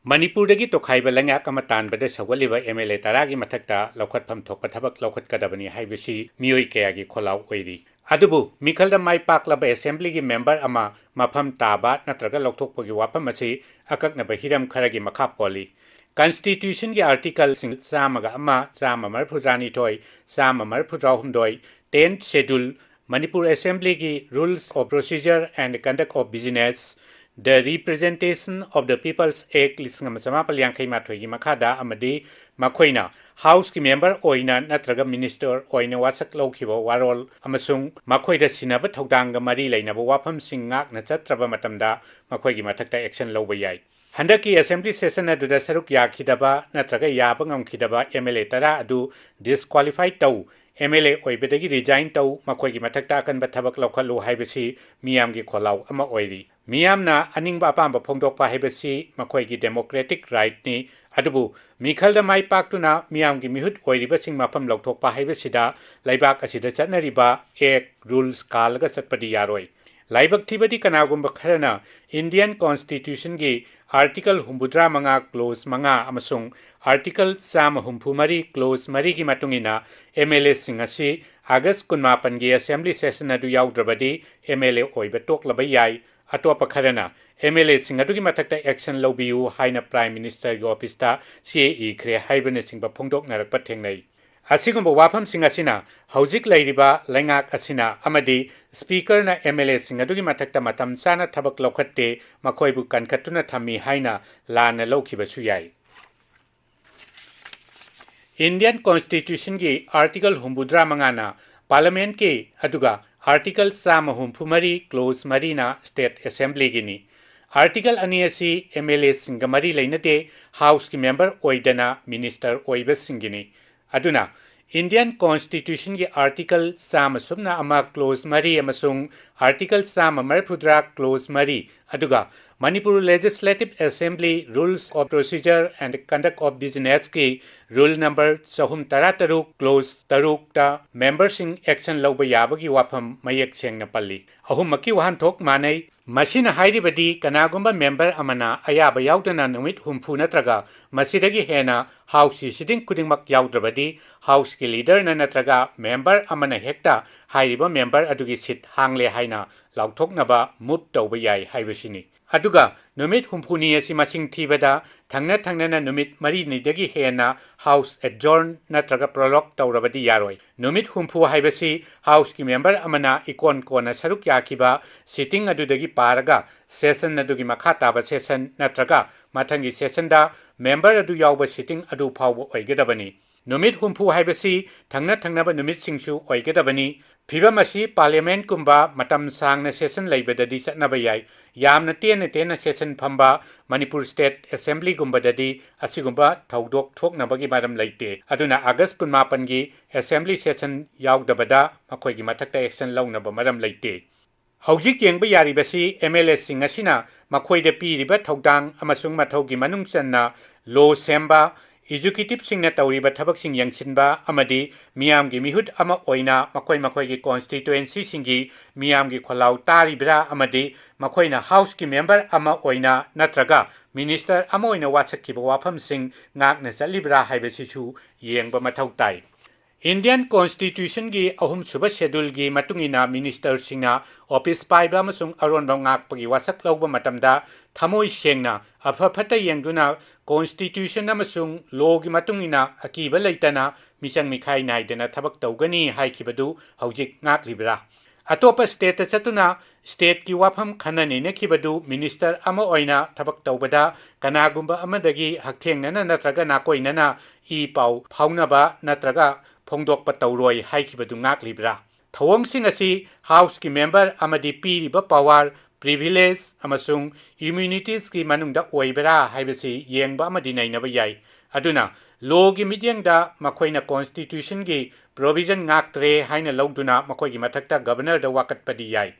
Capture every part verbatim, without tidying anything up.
ꯃꯅꯤꯄꯨꯔꯗꯒꯤ ꯇꯣꯈꯥꯏꯕ ꯂꯩꯉꯥꯛ ꯑꯃ ꯇꯥꯟꯕꯗ ꯁꯧꯒꯠꯂꯤꯕ MLA ꯇꯔꯥꯒꯤ ꯃꯊꯛꯇ ꯂꯧꯈꯠꯐꯝ ꯊꯣꯛꯄ ꯊꯕꯛ ꯂꯧꯈꯠꯀꯗꯕꯅꯤ ꯍꯥꯏꯕꯁꯤ ꯃꯤꯑꯣꯏ ꯀꯌꯥꯒꯤ ꯈꯣꯜꯂꯥꯎ ꯑꯣꯏꯔꯤ꯫ ꯑꯗꯨꯕꯨ ꯃꯤꯈꯜꯗ ꯃꯥꯏ ꯄꯥꯛꯂꯕ Assemblyꯒꯤ member ꯑꯃ ꯃꯐꯝ ꯇꯥꯕ ꯅꯠꯇ꯭ꯔꯒ ꯂꯧꯊꯣꯛꯄꯒꯤ ꯋꯥꯐꯝ ꯑꯁꯤ ꯑꯀꯛꯅꯕ ꯍꯤꯔꯝ ꯈꯔꯒꯤ ꯃꯈꯥ ꯄꯣꯜꯂꯤ꯫ Constitutionꯒꯤ articleꯁꯤꯡ ꯆꯥꯝꯃꯒ ꯑꯃ, ꯆꯥꯝꯃ ꯃꯔꯤꯐꯨꯇꯔꯥꯅꯤꯊꯣꯏ, ꯆꯥꯝꯃ ꯃꯔꯤꯐꯨꯇꯔꯥꯍꯨꯝꯗꯣꯏ, tenth Schedule, Manipur Assemblyꯒꯤ Rules of Procedure and Conduct of Business, The Representation of the People's Act ꯂꯤꯁꯤꯡ ꯑꯃ ꯆꯃꯥꯄꯜ ꯌꯥꯡꯈꯩ ꯃꯥꯊꯣꯏꯒꯤ ꯃꯈꯥꯗ ꯑꯃꯗꯤ ꯃꯈꯣꯏꯅ Houseꯀꯤ member ꯑꯣꯏꯅ ꯅꯠꯇ꯭ꯔꯒ minister ꯑꯣꯏꯅ ꯋꯥꯁꯛ ꯂꯧꯈꯤꯕ ꯋꯥꯔꯣꯜ ꯑꯃꯁꯨꯡ ꯃꯈꯣꯏꯗ ꯁꯤꯟꯅꯕ ꯊꯧꯗꯥꯡꯒ ꯃꯔꯤ ꯂꯩꯅꯕ ꯋꯥꯐꯝꯁꯤꯡ ꯉꯥꯛꯅ ꯆꯠꯇ꯭ꯔꯕ ꯃꯇꯝꯗ ꯃꯈꯣꯏꯒꯤ ꯃꯊꯛꯇ action ꯂꯧꯕ ꯌꯥꯏ꯫ ꯍꯟꯗꯛꯀꯤ Assembly session ꯑꯗꯨꯗ ꯁꯔꯨꯛ ꯌꯥꯈꯤꯗꯕ ꯅꯠꯇ꯭ꯔꯒ ꯌꯥꯕ ꯉꯝꯈꯤꯗꯕ MLA ꯇꯔꯥ ꯑꯗꯨ disqualify ꯇꯧ, MLA ꯑꯣꯏꯕꯗꯒꯤ resign ꯇꯧ, ꯃꯈꯣꯏꯒꯤ ꯃꯊꯛꯇ ꯑꯀꯟꯕ ꯊꯕꯛ ꯂꯧꯈꯠꯂꯨ ꯍꯥꯏꯕꯁꯤ ꯃꯤꯌꯥꯝꯒꯤ ꯈꯣꯜꯂꯥꯎ ꯑꯃ ꯑꯣꯏꯔꯤ꯫ ꯃꯤꯌꯥꯝꯅ ꯑꯅꯤꯡꯕ ꯑꯄꯥꯝꯕ ꯐꯣꯡꯗꯣꯛꯄ ꯍꯥꯏꯕꯁꯤ ꯃꯈꯣꯏꯒꯤ democratic rightꯅꯤ, ꯑꯗꯨꯕꯨ ꯃꯤꯈꯜꯗ ꯃꯥꯏ ꯄꯥꯛꯇꯨꯅ ꯃꯤꯌꯥꯝꯒꯤ ꯃꯤꯍꯨꯠ ꯑꯣꯏꯔꯤꯕꯁꯤꯡ ꯃꯐꯝ ꯂꯧꯊꯣꯛꯄ ꯍꯥꯏꯕꯁꯤꯗ ꯂꯩꯕꯥꯛ ꯑꯁꯤꯗ ꯆꯠꯅꯔꯤꯕ act, rules ꯀꯥꯜꯂꯒ ꯆꯠꯄꯗꯤ ꯌꯥꯔꯣꯏ꯫ ꯂꯥꯏꯕꯛ ꯊꯤꯕꯗꯤ ꯀꯅꯥꯒꯨꯝꯕ ꯈꯔꯅ Indian Constitutionꯒꯤ article ꯍꯨꯝꯐꯨꯇꯔꯥ ꯃꯉꯥ clause ꯃꯉꯥ ꯑꯃꯁꯨꯡ article ꯆꯥꯝꯃ ꯍꯨꯝꯐꯨ ꯃꯔꯤ clause ꯃꯔꯤꯒꯤ ꯃꯇꯨꯡ ꯏꯟꯅ MLAꯁꯤꯡ ꯑꯁꯤ August ꯀꯨꯟꯃꯥꯄꯟꯒꯤ Assembly session ꯑꯗꯨ ꯌꯥꯎꯗ꯭ꯔꯕꯗꯤ MLA ꯑꯣꯏꯕ ꯇꯣꯛꯂꯕ ꯌꯥꯏ꯫ ꯑꯇꯣꯞꯄ ꯈꯔꯅ MLAꯁꯤꯡ ꯑꯗꯨꯒꯤ ꯃꯊꯛꯇ action ꯂꯧꯕꯤꯌꯨ ꯍꯥꯏꯅ Prime Ministerꯒꯤ officeꯇ ꯆꯦ ꯏꯈ꯭ꯔꯦ ꯍꯥꯏꯕꯅꯆꯤꯡꯕ ꯐꯣꯡꯗꯣꯛꯅꯔꯛꯄ ꯊꯦꯡꯅꯩ꯫ ꯑꯁꯤꯒꯨꯝꯕ ꯋꯥꯐꯝꯁꯤꯡ ꯑꯁꯤꯅ ꯍꯧꯖꯤꯛ ꯂꯩꯔꯤꯕ ꯂꯩꯉꯥꯛ ꯑꯁꯤꯅ ꯑꯃꯗꯤ Speakerꯅ MLAꯁꯤꯡ ꯑꯗꯨꯒꯤ ꯃꯊꯛꯇ ꯃꯇꯝ ꯆꯥꯅ ꯊꯕꯛ ꯂꯧꯈꯠꯇꯦ, ꯃꯈꯣꯏꯕꯨ ꯀꯟꯈꯠꯇꯨꯅ ꯊꯝꯃꯤ ꯍꯥꯏꯅ ꯂꯥꯟꯅ ꯂꯧꯈꯤꯕꯁꯨ ꯌꯥꯏ꯫ Indian Constitutionꯒꯤ article ꯍꯨꯝꯐꯨꯇꯔꯥ ꯃꯉꯥꯅ Parliamentꯀꯤ, ꯑꯗꯨꯒ article ꯆꯥꯝꯃ ꯍꯨꯝꯐꯨ ꯃꯔꯤ clause ꯃꯔꯤꯅ State Assemblyꯒꯤꯅꯤ꯫ Article ꯑꯅꯤ ꯑꯁꯤ MLAꯁꯤꯡꯒ ꯃꯔꯤ ꯂꯩꯅꯗꯦ, Houseꯀꯤ member ꯑꯣꯏꯗꯅ minister ꯑꯣꯏꯕꯁꯤꯡꯒꯤꯅꯤ꯫ ꯑꯗꯨꯅ Indian Constitutionꯒꯤ article ꯆꯥꯝꯃ ꯁꯨꯞꯅ ꯑꯃ clause ꯃꯔꯤ ꯑꯃꯁꯨꯡ article ꯆꯥꯝꯃ ꯃꯔꯤꯐꯨꯇꯔꯥ clause ꯃꯔꯤ, ꯑꯗꯨꯒ Manipur Legislative Assembly Rules of Procedure and Conduct of Business ꯀꯤ Rule number ꯆꯍꯨꯝ ꯇꯔꯥ ꯇꯔꯨꯛ, clause ꯇꯔꯨꯛꯇ memberꯁꯤꯡ action ꯂꯧꯕ ꯌꯥꯕꯒꯤ ꯋꯥꯐꯝ ꯃꯌꯦꯛ ꯁꯦꯡꯅ ꯄꯜꯂꯤ꯫ ꯑꯍꯨꯝꯃꯛꯀꯤ ꯋꯥꯍꯟꯊꯣꯛ ꯃꯥꯟꯅꯩ꯫ ꯃꯁꯤꯅ ꯍꯥꯏꯔꯤꯕꯗꯤ, ꯀꯅꯥꯒꯨꯝꯕ member ꯑꯃꯅ ꯑꯌꯥꯕ ꯌꯥꯎꯗꯅ ꯅꯨꯃꯤꯠ ꯍꯨꯝꯐꯨ ꯅꯠꯇ꯭ꯔꯒ ꯃꯁꯤꯗꯒꯤ ꯍꯦꯟꯅ Houseꯀꯤ sitting ꯈꯨꯗꯤꯡꯃꯛ ꯌꯥꯎꯗ꯭ꯔꯕꯗꯤ, Houseꯀꯤ leaderꯅ ꯅꯠꯇ꯭ꯔꯒ member ꯑꯃꯅ ꯍꯦꯛꯇ ꯍꯥꯏꯔꯤꯕ member ꯑꯗꯨꯒꯤ seat ꯍꯥꯡꯂꯦ ꯍꯥꯏꯅ ꯂꯥꯎꯊꯣꯛꯅꯕ move ꯇꯧꯕ ꯌꯥꯏ ꯍꯥꯏꯕꯁꯤꯅꯤ꯫ ꯑꯗꯨꯒ ꯅꯨꯃꯤꯠ ꯍꯨꯝꯐꯨꯅꯤ ꯑꯁꯤ ꯃꯁꯤꯡ ꯊꯤꯕꯗ ꯊꯪꯅ ꯊꯪꯅꯅ ꯅꯨꯃꯤꯠ ꯃꯔꯤꯅꯤꯗꯒꯤ ꯍꯦꯟꯅ House adjourn ꯅꯠꯇ꯭ꯔꯒ prorogue ꯇꯧꯔꯕꯗꯤ ꯌꯥꯔꯣꯏ꯫ ꯅꯨꯃꯤꯠ ꯍꯨꯝꯐꯨ ꯍꯥꯏꯕꯁꯤ Houseꯀꯤ member ꯑꯃꯅ ꯏꯀꯣꯟ ꯀꯣꯟꯅ ꯁꯔꯨꯛ ꯌꯥꯈꯤꯕ sitting ꯑꯗꯨꯗꯒꯤ ꯄꯥꯔꯒ session ꯑꯗꯨꯒꯤ ꯃꯈꯥ ꯇꯥꯕ session ꯅꯠꯇ꯭ꯔꯒ ꯃꯊꯪꯒꯤ sessionꯗ member ꯑꯗꯨ ꯌꯥꯎꯕ sitting ꯑꯗꯨ ꯐꯥꯎꯕ ꯑꯣꯏꯒꯗꯕꯅꯤ꯫ ꯅꯨꯃꯤꯠ ꯍꯨꯝꯐꯨ ꯍꯥꯏꯕꯁꯤ ꯊꯪꯅ ꯊꯪꯅꯕ ꯅꯨꯃꯤꯠꯁꯤꯡꯁꯨ ꯑꯣꯏꯒꯗꯕꯅꯤ꯫ ꯐꯤꯚꯝ ꯑꯁꯤ Parliamentꯀꯨꯝꯕ ꯃꯇꯝ ꯁꯥꯡꯅ session ꯂꯩꯕꯗꯗꯤ ꯆꯠꯅꯕ ꯌꯥꯏ꯫ ꯌꯥꯝꯅ ꯇꯦꯟꯅ ꯇꯦꯟꯅ session ꯐꯝꯕ Manipur State Assemblyꯒꯨꯝꯕꯗꯗꯤ ꯑꯁꯤꯒꯨꯝꯕ ꯊꯧꯗꯣꯛ ꯊꯣꯛꯅꯕꯒꯤ ꯃꯔꯝ ꯂꯩꯇꯦ꯫ ꯑꯗꯨꯅ August ꯀꯨꯟꯃꯥꯄꯟꯒꯤ Assembly session ꯌꯥꯎꯗꯕꯗ ꯃꯈꯣꯏꯒꯤ ꯃꯊꯛꯇ action ꯂꯧꯅꯕ ꯃꯔꯝ ꯂꯩꯇꯦ꯫ ꯍꯧꯖꯤꯛ ꯌꯦꯡꯕ ꯌꯥꯔꯤꯕꯁꯤ MLAꯁꯤꯡ ꯑꯁꯤꯅ ꯃꯈꯣꯏꯗ ꯄꯤꯔꯤꯕ ꯊꯧꯗꯥꯡ ꯑꯃꯁꯨꯡ ꯃꯊꯧꯒꯤ ꯃꯅꯨꯡ ꯆꯟꯅ law ꯁꯦꯝꯕ, executiveꯁꯤꯡꯅ ꯇꯧꯔꯤꯕ ꯊꯕꯛꯁꯤꯡ ꯌꯦꯡꯁꯤꯟꯕ ꯑꯃꯗꯤ ꯃꯤꯌꯥꯝꯒꯤ ꯃꯤꯍꯨꯠ ꯑꯃ ꯑꯣꯏꯅ ꯃꯈꯣꯏ ꯃꯈꯣꯏꯒꯤ constituencyꯁꯤꯡꯒꯤ ꯃꯤꯌꯥꯝꯒꯤ ꯈꯣꯜꯂꯥꯎ ꯇꯥꯔꯤꯕ꯭ꯔꯥ ꯑꯃꯗꯤ ꯃꯈꯣꯏꯅ Houseꯀꯤ member ꯑꯃ ꯑꯣꯏꯅ ꯅꯠꯇ꯭ꯔꯒ minister ꯑꯃ ꯑꯣꯏꯅ ꯋꯥꯁꯛꯈꯤꯕ ꯋꯥꯐꯝꯁꯤꯡ ꯉꯥꯛꯅ ꯆꯠꯂꯤꯕ꯭ꯔꯥ ꯍꯥꯏꯕꯁꯤꯁꯨ ꯌꯦꯡꯕ ꯃꯊꯧ ꯇꯥꯏ꯫ Indian Constitutionꯒꯤ ꯑꯍꯨꯝꯁꯨꯕ scheduleꯒꯤ ꯃꯇꯨꯡ ꯏꯟꯅ ministerꯁꯤꯡꯅ office ꯄꯥꯏꯕ ꯑꯃꯁꯨꯡ ꯑꯔꯣꯟꯕ ꯉꯥꯛꯄꯒꯤ ꯋꯥꯁꯛ ꯂꯧꯕ ꯃꯇꯝꯗ ꯊꯃꯣꯏ ꯁꯦꯡꯅ ꯑꯐ ꯐꯠꯇ ꯌꯦꯡꯗꯨꯅ constitution ꯑꯃꯁꯨꯡ lawꯒꯤ ꯃꯇꯨꯡ ꯏꯟꯅ ꯑꯀꯤꯕ ꯂꯩꯇꯅ ꯃꯤꯆꯪ ꯃꯤꯈꯥꯏ ꯅꯥꯏꯗꯅ ꯊꯕꯛ ꯇꯧꯒꯅꯤ ꯍꯥꯏꯈꯤꯕꯗꯨ ꯍꯧꯖꯤꯛ ꯉꯥꯛꯂꯤꯕ꯭ꯔꯥ? ꯑꯇꯣꯞꯄ stateꯇ ꯆꯠꯇꯨꯅ stateꯀꯤ ꯋꯥꯐꯝ ꯈꯟꯅ ꯅꯩꯅꯈꯤꯕꯗꯨ minister ꯑꯃ ꯑꯣꯏꯅ ꯊꯕꯛ ꯇꯧꯕꯗ ꯀꯅꯥꯒꯨꯝꯕ ꯑꯃꯗꯒꯤ ꯍꯛꯊꯦꯡꯅꯅ ꯅꯠꯇ꯭ꯔꯒ ꯅꯥꯀꯣꯏꯅꯅ ꯏ ꯄꯥꯎ ꯐꯥꯎꯅꯕ ꯅꯠꯇ꯭ꯔꯒ ꯐꯣꯡꯗꯣꯛꯄ ꯇꯧꯔꯣꯏ ꯍꯥꯏꯈꯤꯕꯗꯨ ꯉꯥꯛꯂꯤꯕ꯭ꯔꯥ? ꯊꯧꯑꯣꯡꯁꯤꯡ ꯑꯁꯤ Houseꯀꯤ member ꯑꯃꯗꯤ ꯄꯤꯔꯤꯕ power, privilege ꯑꯃꯁꯨꯡ immunitiesꯀꯤ ꯃꯅꯨꯡꯗ ꯑꯣꯏꯕ꯭ꯔꯥ ꯍꯥꯏꯕꯁꯤ ꯌꯦꯡꯕ ꯑꯃꯗꯤ ꯅꯩꯅꯕ ꯌꯥꯏ꯫ ꯑꯗꯨꯅ lawꯒꯤ ꯃꯤꯠꯌꯦꯡꯗ ꯃꯈꯣꯏꯅ constitutionꯒꯤ provision ꯉꯥꯛꯇ꯭ꯔꯦ ꯍꯥꯏꯅ ꯂꯧꯗꯨꯅ ꯃꯈꯣꯏꯒꯤ ꯃꯊꯛꯇ governorꯗ ꯋꯥꯀꯠꯄꯗꯤ ꯌꯥꯏ꯫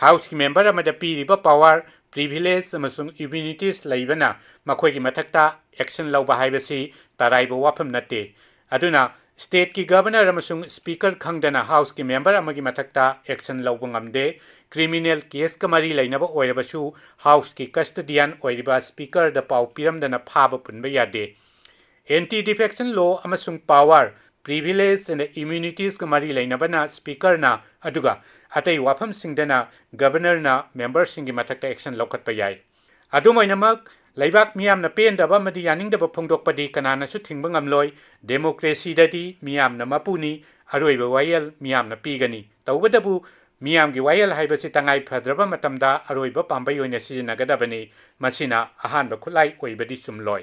Houseꯀꯤ member ꯑꯃꯗ ꯄꯤꯔꯤꯕ power, privilege ꯑꯃꯁꯨꯡ immunities ꯂꯩꯕꯅ ꯃꯈꯣꯏꯒꯤ ꯃꯊꯛꯇ action ꯂꯧꯕ ꯍꯥꯏꯕꯁꯤ ꯇꯔꯥꯏꯕ ꯋꯥꯐꯝ ꯅꯠꯇꯦ꯫ ꯑꯗꯨꯅ stateꯀꯤ governor ꯑꯃꯁꯨꯡ speaker ꯈꯪꯗꯅ houseꯀꯤ member ꯑꯃꯒꯤ ꯃꯊꯛꯇ action ꯂꯧꯕ ꯉꯝꯗꯦ꯫ Criminal caseꯀ ꯃꯔꯤ ꯂꯩꯅꯕ ꯑꯣꯏꯔꯕꯁꯨ houseꯀꯤ custodian ꯑꯣꯏꯔꯤꯕ speakerꯗ ꯄꯥꯎ ꯄꯤꯔꯝꯗꯅ ꯐꯥꯕ ꯄꯨꯟꯕ ꯌꯥꯗꯦ꯫ Anti defection law ꯑꯃꯁꯨꯡ power, privilege and immunitiesꯀ ꯃꯔꯤ ꯂꯩꯅꯕꯅ speakerꯅ, ꯑꯗꯨꯒ ꯑꯇꯩ ꯋꯥꯐꯝꯁꯤꯡꯗꯅ governorꯅ memberꯁꯤꯡꯒꯤ ꯃꯊꯛꯇ action ꯂꯧꯈꯠꯄ ꯌꯥꯏ꯫ ꯑꯗꯨꯝ ꯑꯣꯏꯅꯃꯛ, ꯂꯩꯕꯥꯛ ꯃꯤꯌꯥꯝꯅ ꯄꯦꯟꯗꯕ ꯑꯃꯗꯤ ꯌꯥꯅꯤꯡꯗꯕ ꯐꯣꯡꯗꯣꯛꯄꯗꯤ ꯀꯅꯥꯅꯁꯨ ꯊꯤꯡꯕ ꯉꯝꯂꯣꯏ꯫ Democracyꯗꯗꯤ ꯃꯤꯌꯥꯝꯅ ꯃꯄꯨꯅꯤ, ꯑꯔꯣꯏꯕ ꯋꯥꯌꯦꯜ ꯃꯤꯌꯥꯝꯅ ꯄꯤꯒꯅꯤ꯫ ꯇꯧꯕꯇꯕꯨ, ꯃꯤꯌꯥꯝꯒꯤ ꯋꯥꯌꯦꯜ ꯍꯥꯏꯕꯁꯤ ꯇꯉꯥꯏ ꯐꯗ꯭ꯔꯕ ꯃꯇꯝꯗ ꯑꯔꯣꯏꯕ ꯄꯥꯝꯕꯩ ꯑꯣꯏꯅ ꯁꯤꯖꯤꯟꯅꯒꯗꯕꯅꯤ꯫ ꯃꯁꯤꯅ ꯑꯍꯥꯟꯕ ꯈꯨꯠꯂꯥꯏ ꯑꯣꯏꯕꯗꯤ ꯆꯨꯝꯂꯣꯏ꯫